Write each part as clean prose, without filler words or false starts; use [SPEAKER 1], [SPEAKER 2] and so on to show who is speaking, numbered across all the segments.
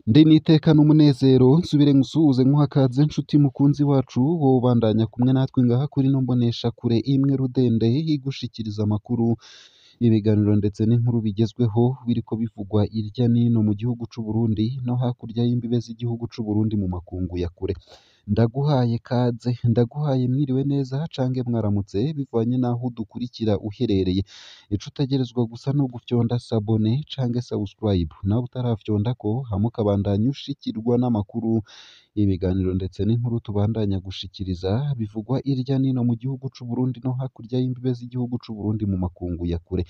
[SPEAKER 1] Ndi n'iteka n'umunezero nsubire ngusuhuze nkuha kaze nshuti mukunzi wacu wowe ubandanya kumwe natwe ngaha kuri ino mboneshakure imwe rudende igushikiriza amakuru, ibiganiro ndetse n'inkuru bigezweho biriko bivugwa irya nino mu gihugu c'u Burundi no hakurya y'imbibe z'igihugu c'u Burundi mu makungu ya kure. Ndaguhaye kaze, ndaguhaye mwiriwe neza cange mwaramutse bivanye n'aho udukurikira uherereye. Ico utegerezwa gusa ni ugufyonda sabone cange subscribe, nawe utarafyondako hama ukabandanya ushikirwa n'amakuru, ibiganiro ndetse n'inkuru tubandanya gushikiriza bivugwa irya nino mu gihugu c'u Burundi no hakurya y'imbibe z'igihugu c'u Burundi mu makungu ya kure.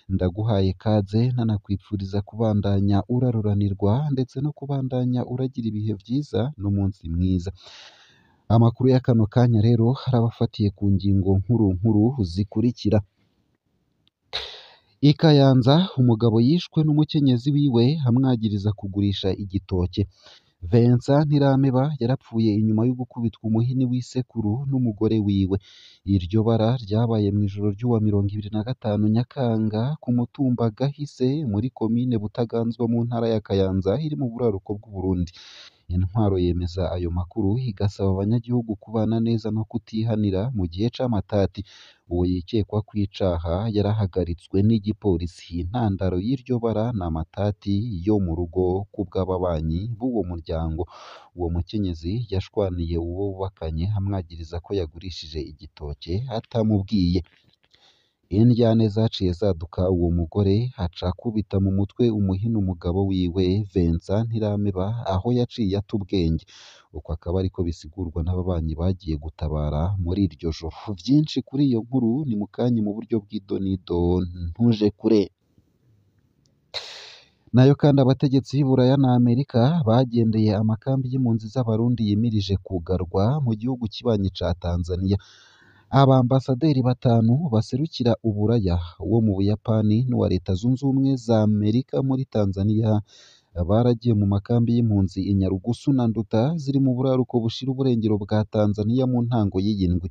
[SPEAKER 1] Ndaguhaye kaze nanakwipfuriza kubandanya uraruranirwa ndetse no kubandanya uragira ibihe vyiza n'umunsi mwiza. Amakuru ya kano kanya rero arabafatiye ku ngingo nkuru nkuru zikurikira. I Kayanza umugabo yishwe n'umukenyezi wiwe amwagiriza kugurisha igitoke. Vincent Ntirameba yarapfuye inyuma yo gukubitwa umuhini w'isekuru n'umugore wiwe. Iryo bara ryabaye mw'ijoro ry'uwa 25 Nyakanga ku mutumba Gahise muri komine Butaganzwa mu ntara ya Kayanza iri mu buraruko bw'Uburundi. Intwaro yemeza ayo makuru igasaba abanyagihugu kubana neza no kutihanira mu gihe c'amatati. Uwo yikekwa kw'icaha yarahagaritswe n'igipolisi. Intandaro y'iryo bara ni amatati yo mu rugo kubw'ababanyi b'uwo muryango. Uwo mukenyezi yashwaniye uwo bubakanye amwagiriza ko yagurishije igitoke atamubwiye. Indyane zaciye zaduka uwo mugore aca akubita mu mutwe umuhini umugabo wiwe Vincent Ntirameba aho yaciye ata ubwenge. Uko akaba ariko bisigurwa n'ababanyi bagiye gutabara muri iryo joro. Vyinshi kuri iyo nkuru ni mukanya mu buryo bw'idonido ntuje kure. Nayo kandi abategetsi b'i Buraya na Amerika bagendeye amakambi y'impunzi z'Abarundi yimirije kugarwa mu gihugu kibanyi ca Tanzania. Abambasaderi batanu baserukira Uburaya, uwo mu Buyapani n'uwa Leta Zunze Ubumwe za Amerika muri Tanzania baragiye mu makambi y'impunzi i Nyarugusu na Nduta ziri mu buraruko bushira uburengero bwa Tanzania mu ntango y'iyi ndwi.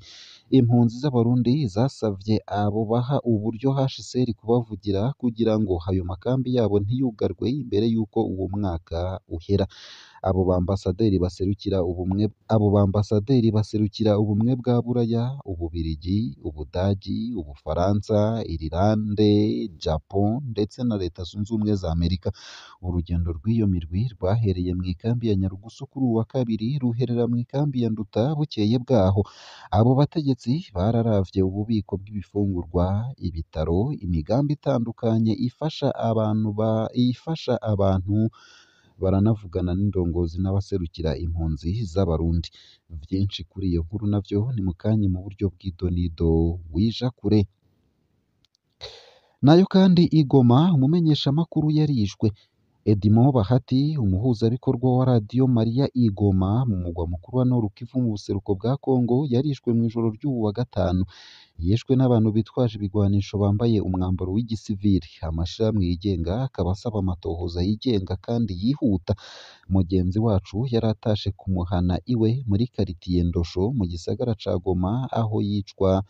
[SPEAKER 1] Impunzi z'Abarundi zasavye abo baha uburyo HCR kubavugira kugira ngo ayo makambi yabo ntiyugarwe imbere y'uko uwo mwaka uhera. Abo bambasaderi baserukira ubumwe bwa Buraya, Ububirigi, Ubudagi, Ubufaransa, Irilande, Japon ndetse na Leta Zunze Ubumwe za Amerika. Urugendo rw'iyo mirwi rwahereye mw'ikambi ya Nyarugusu kuri uwu wa kabiri ruherera mw'ikambi ya Nduta bukeye bwaho. Abo bategetsi bararavye ububiko bw'ibifungurwa, ibitaro, imigambi itandukanye ifasha abantu baranavugana n'indongozi n'abaserukira impunzi z'Abarundi. Vyinshi kuri iyo nkuru navyo ni mukanya mu buryo bw'idonido wija kure. Nayo kandi i Goma umumenyeshamakuru yarishwe. Edmond Bahati umuhuzabikorwa wa Radiyo Maria i Goma mu mugwa mukuru wa Nord Kivu mu buseruko bwa Congo yarishwe mw'ijoro ry'uwu wa gatanu. Yishwe n'abantu bitwaje ibigwanisho bambaye umwambaro w'igisivili. Amashirahamwe yigenga akaba asaba amatohoza yigenga kandi yihuta. Mugenzi wacu yaratashe kumuhana iwe muri karitiye Ndosho mu gisagara ca Goma aho yicwa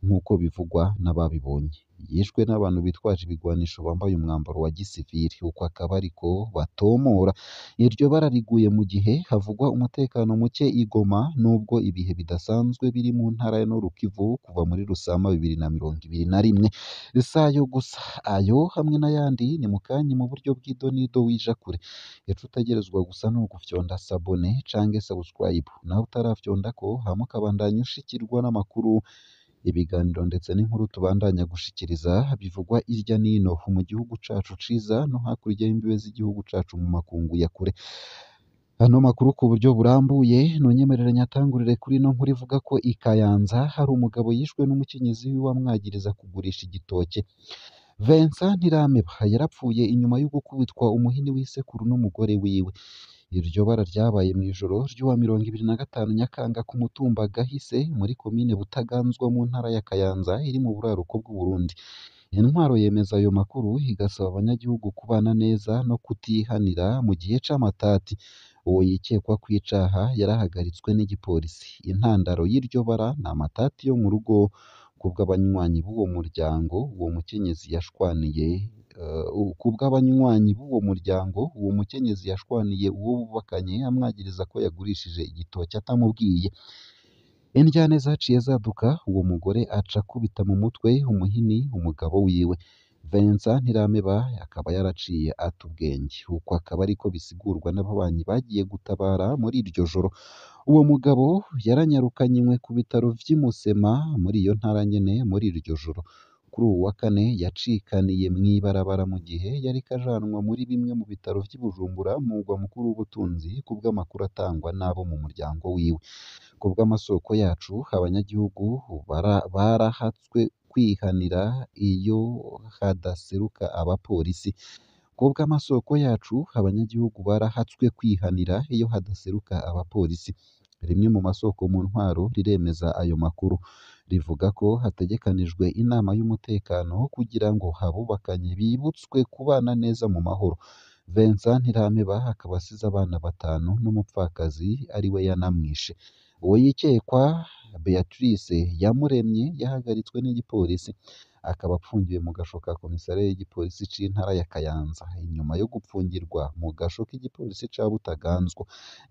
[SPEAKER 1] nk'uko bivugwa n'ababibonye. Yishwe n'abantu bitwaje ibigwanisho bambaye umwambaro wa gisivili, uko akaba ariko batomora. Iryo bara riguye mu gihe havugwa umutekano muke i Goma nubwo ibihe bidasanzwe biri mu ntara ya Nord Kivu kuva muri Rusama 2021. Si ayo gusa, ayo hamwe n'ayandi ni mukanya mu buryo bw'idonido wija kure. Ico utegerezwa gusa ni ugufyonda sabone cange subscribe, nawe utarafyondako hama ukabandanya ushikirwa n'amakuru, ibiganiro ndetse n'inkuru tubandanya gushikiriza bivugwa irya nino mu gihugu cacu ciza no hakurya y'imbibe z'igihugu cacu mu makungu ya kure. Ano makuru ku buryo burambuye nonyemerere nyatangurire kuri ino nkuru ivuga ko i Kayanza hari umugabo yishwe n'umukenyezi wiwe amwagiriza kugurisha igitoke. Vincent Ntirameba yarapfuye inyuma yo gukubitwa umuhini w'isekuru n'umugore wiwe. Iryo bara ryabaye mw'ijoro ry'uwa 25 Nyakanga ku mutumba Gahise muri komine Butaganzwa mu ntara ya Kayanza iri mu buraruko bw'Uburundi. Intwaro yemeza ayo makuru igasaba abanyagihugu kubana neza no kutihanira mu gihe c'amatati. Uwo yikekwa kw'icaha yarahagaritswe n'igipolisi. Intandaro y'iryo bara ni amatati yo mu rugo Kubw'abanywanyi b'uwo muryango uwo mukenyezi yashwaniye kubw'abanywanyi b'uwo muryango uwo mukenyezi yashwaniye uwo bubakanye amwagiriza ko yagurishije igitoki atamubwiye. Indyane zaciye zaduka, uwo mugore aca akubita mu mutwe umuhini umugabo wiwe. Vincent Ntirameba akaba yaraciye ata ubwenge. Uko akaba ariko bisigurwa n'ababanyi bagiye gutabara muri iryo joro. Uwo mugabo yaranyarukanywe ku bitaro vy'i Musema muri iyo ntara nyene muri iryo joro. Kuri uwu wa kane yacikaniye mw'ibarabara mu gihe yariko ajanwa muri bimwe mu bitaro vy'i Bujumbura, umurwa mukuru w'ubutunzi, kubw'amakuru atangwa n'abo mu muryango wiwe. Kubw'amasoko yacu, abanyagihugu barahatswe kwihanira iyo hadaseruka abapolisi. Kubw'amasoko yacu, abanyagihugu barahatswe kwihanira iyo hadaseruka abapolisi. Rimwe mu masoko mu ntwaro riremeza ayo makuru, rivuga ko hategekanijwe inama y'umutekano kugira ngo abubakanye bibutswe kubana neza mu mahoro. Vincent Ntirameba akaba asize abana batanu n'umupfakazi ariwe yanamwishe. Uwo yikekwa Beatrice Iyamuremye yahagaritswe n'igipolisi, akaba apfungiwe mu gasho ka komisariya y'igipolisi c'intara ya Kayanza inyuma yo gupfungirwa mu gasho k'igipolisi ca Butaganzwa.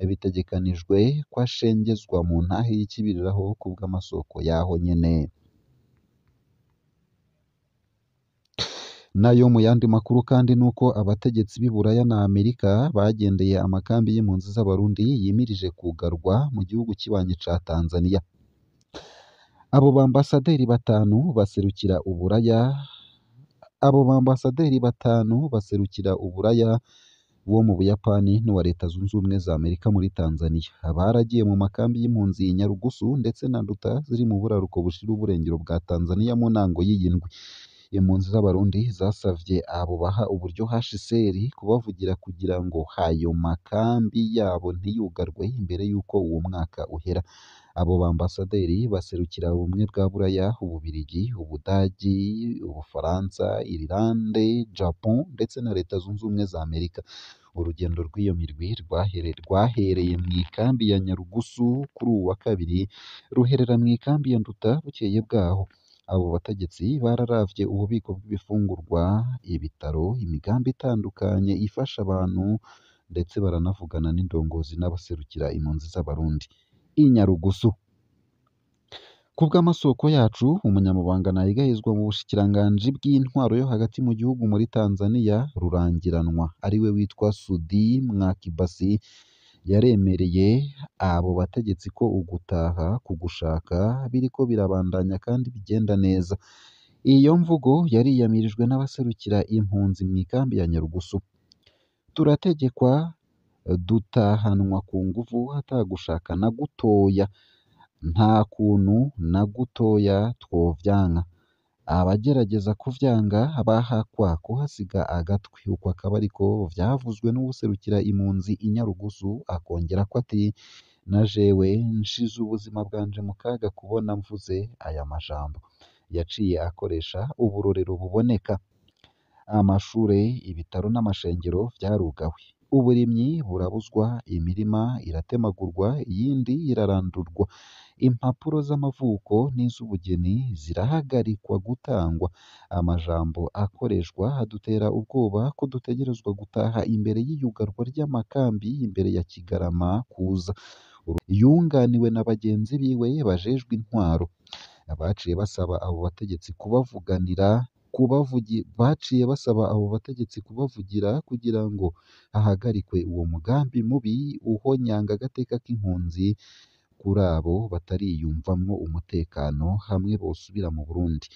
[SPEAKER 1] Bitegekanijwe ko ashengezwa mu ntahe y'Ikibiriraho kubw'amasoko yaho nyene. Nayo mu yandi makuru kandi nuko abategetsi b'i Buraya na Amerika bagendeye amakambi y'impunzi z'Abarundi yimirije kugarwa mu gihugu kibanyi ca Tanzania. Abo bambasaderi batanu baserukira Uburaya abo bambasaderi batanu baserukira Uburaya, uwo mu Buyapani n'uwa Leta Zunze Ubumwe za Amerika muri Tanzania, baragiye mu makambi y'impunzi i Nyarugusu ndetse na Nduta ziri mu buraruko bushira uburengero bwa Tanzania mu ntango y'iyi ndwi. Impunzi z'Abarundi zasavye abo baha uburyo HCR kubavugira kugira ngo ayo makambi yabo ntiyugarwe imbere y'uko uwo mwaka uhera. Abo bambasaderi baserukira Ubumwe bwa Buraya, Ububirigi, Ubudagi, Ubufaransa, Irilande, Japon ndetse na Leta Zunze Ubumwe za Amerika. Urugendo rw'iyo mirwi rwahereye mw'ikambi ya Nyarugusu kuri uwu wa kabiri, ruherera mw'ikambi ya Nduta bukeye bwaho. Abo bategetsi bararavye ububiko bw'ibifungurwa, ibitaro, imigambi itandukanye ifasha abantu ndetse baranavugana n'indongozi n'abaserukira impunzi z'Abarundi i Nyarugusu. Kubw'amasoko yacu, umunyamabanga ntayegayezwa mu bushikiranganji bw'intwaro yo hagati mu gihugu muri Tanzania, Rurangiranwa ariwe witwa Sudi Mwakibasi, yaremereye abo bategetsi ko ugutaha kugushaka biriko birabandanya kandi bigenda neza. Iyo mvugo yariyamirijwe n'abaserukira impunzi mw'ikambi ya Nyarugusu. Turategekwa dutahanwa ku nguvu atagushaka na gutoya, nta kuntu na gutoya twovyanka. Abagerageza kuvyanga bahakwa kuhasiga agatwi. Uko akaba ariko vyavuzwe n'uwuserukira impunzi i Nyarugusu, akongerako ati: "Na jewe nshize ubuzima bwanje mu kaga kubona mvuze aya majambo." Yaciye akoresha uburorero buboneka. Amashure, ibitaro n'amashengero vyarugawe. Uburimyi burabuzwa, imirima iratemagurwa, iyindi irarandurwa. Impapuro z'amavuko n'iz'ubugeni zirahagarikwa gutangwa. Amajambo akoreshwa adutera ubwoba ko dutegerezwa gutaha imbere y'iyugarwa ry'amakambi imbere ya Kigarama kuza. Yunganiwe na bagenzi biwe bajejwe intwaro. Baciye basaba abo bategetsi kubavuganira baciye basaba abo bategetsi kubavugira kugira ngo hahagarikwe uwo mugambi mubi uhonyanga agateka k'impunzi kuri abo batariyumvamwo umutekano hamwe bosubira mu Burundi.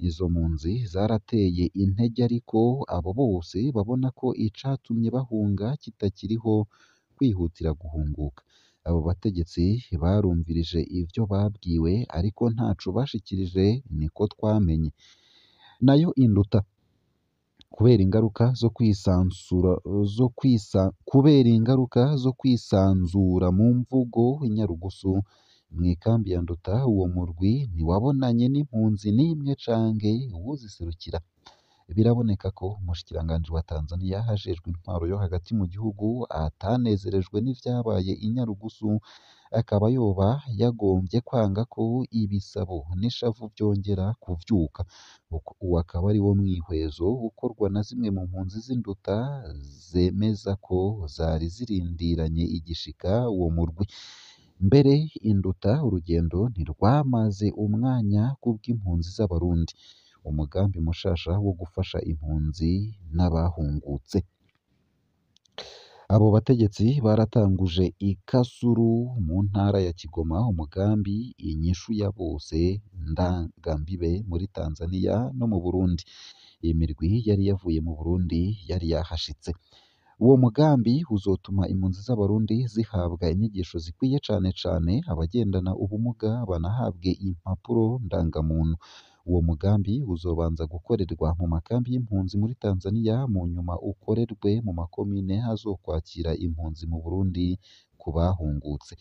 [SPEAKER 1] Izo mpunzi zarateye intege ariko abo bose babona ko icatumye bahunga kitakiriho kwihutira guhunguka. Abo bategetsi barumvirije ivyo babwiwe ariko ntaco bashikirije niko twamenye. Nayo induta kubera ingaruka zo kwisansura zo kwisa kubera ingaruka zo kwisanzura mu mvugo i Nyarugusu mw'ikambi ya Nduta, uwo murwi ntiwabonanye n'impunzi n'imwe canke uwuziserukira. Biraboneka ko umushikiranganji wa Tanzania ajejwe intwaro yo hagati mu gihugu atanezerejwe n'ivyabaye i Nyarugusu, akaba yoba yagombye kwanga ko ibisabo n'ishavu vyongera kuvyuka. Uwo akaba ari wo mwihwezo ukorwa na zimwe mu mpunzi z'induta zemeza ko zari zirindiranye igishika uwo murwi. Mbere induta urugendo ntirwamaze umwanya kubw'impunzi z'Abarundi. Umugambi mushasha wo gufasha impunzi n'abahungutse. Abo bategetsi baratanguje ikasuru mu ntara ya Kigoma umugambi inyishu ya bose ndangambibe muri Tanzania no mu Burundi. Iyi mirwi yari yavuye mu Burundi yari yahashitse. Uwo mugambi uzotuma impunzi z'Abarundi zihabwa inyigisho zikwiye cane cane abagendana ubumuga banahabwe impapuro ndangamuntu. Uwo mugambi uzobanza gukorerwa mu makambi y'impunzi muri Tanzania, mu nyuma ukorerwe mu makomine azokwakira impunzi mu Burundi ku bahungutse.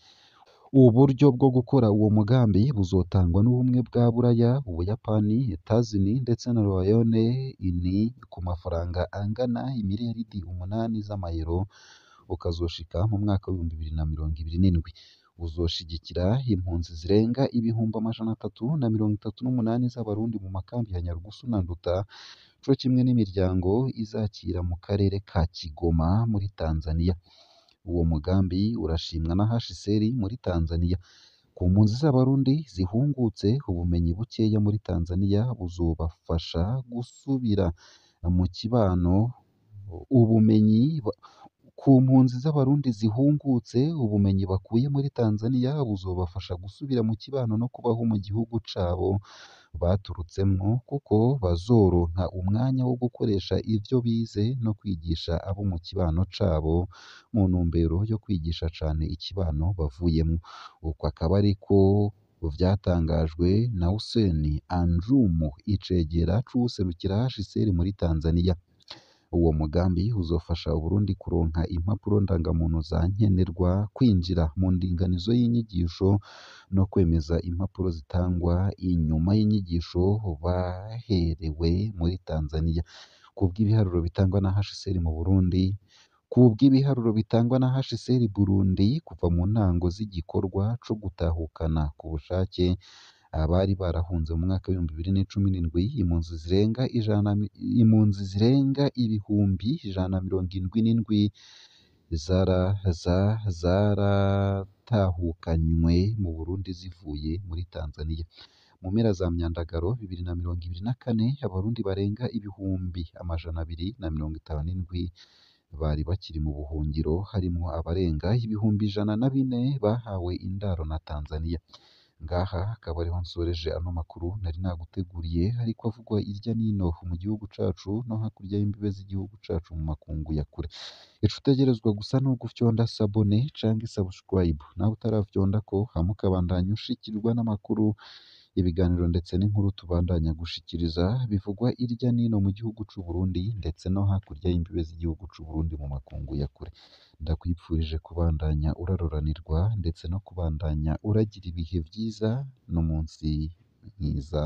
[SPEAKER 1] Uburyo bwo gukora uwo mugambi buzotangwa n'Ubumwe bwa Buraya, Ubuyapani, Etazuni ndetse na Royaume Uni ku mafaranga angana imiriyaridi 8 z'amayero, ukazoshika mu mwaka w'2027. Uzoshigikira impunzi zirenga 338,000 z'Abarundi mu makambi ya Nyarugusu na Nduta, co kimwe n'imiryango izakira mu karere ka Kigoma muri Tanzania. Uwo mugambi urashimwa na HCR muri Tanzania. Ku mpunzi z'Abarundi zihungutse, ubumenyi bukeya muri Tanzania buzobafasha gusubira mu kibano. Ubumenyi ku mpunzi z'Abarundi zihungutse, ubumenyi bakuye muri Tanzania buzobafasha gusubira mu kibano no kubaho mu gihugu cabo baturutsemwo, kuko bazoronka umwanya wo gukoresha ivyo bize no kwigisha abo mu kibano cabo mu ntumbero yo kwigisha cane ikibano bavuyemwo. Uko akaba ariko vyatangajwe na Hussein Anjum, icegera c'uwuserukira HCR muri Tanzania. Uwo mugambi uzofasha Uburundi kuronka impapuro ndangamuntu za nkenerwa, kwinjira mu ndinganizo y'inyigisho no kwemeza impapuro zitangwa inyuma y'inyigisho baherewe muri Tanzania. Kubw'ibiharuro bitangwa na HCR mu Burundi, kubw'ibiharuro bitangwa na HCR Burundi kuva mu ntango z'igikorwa co gutahukana ku bushake abari barahunze mu mwaka w'2017, impunzi zirenga 177,000 zaratahukanywe mu Burundi zivuye muri Tanzania. Mu mpera za Myandagaro 2024, Abarundi barenga 257,000 bari bakiri mu buhungiro, harimwo abarenga 104,000 bahawe indaro na Tanzania. Ngaha akaba ariho nsoreje ano makuru nari naguteguriye, ariko avugwa irya nino mu gihugu cacu no hakurya y'imbibe z'igihugu cacu mu makungu ya kure. Ico utegerezwa gusa ni ugufyonda sabone canke subscribe, nawe utaravyondako hama ukabandanya ushikirwa n'amakuru, ibiganiro ndetse n'inkuru tubandanya gushikiriza bivugwa irya nino mu gihugu c'u Burundi ndetse no hakurya y'imbibe z'igihugu c'u Burundi mu makungu ya kure. Ndakwipfurije kubandanya uraroranirwa ndetse no kubandanya uragira ibihe vyiza n'umunsi mwiza.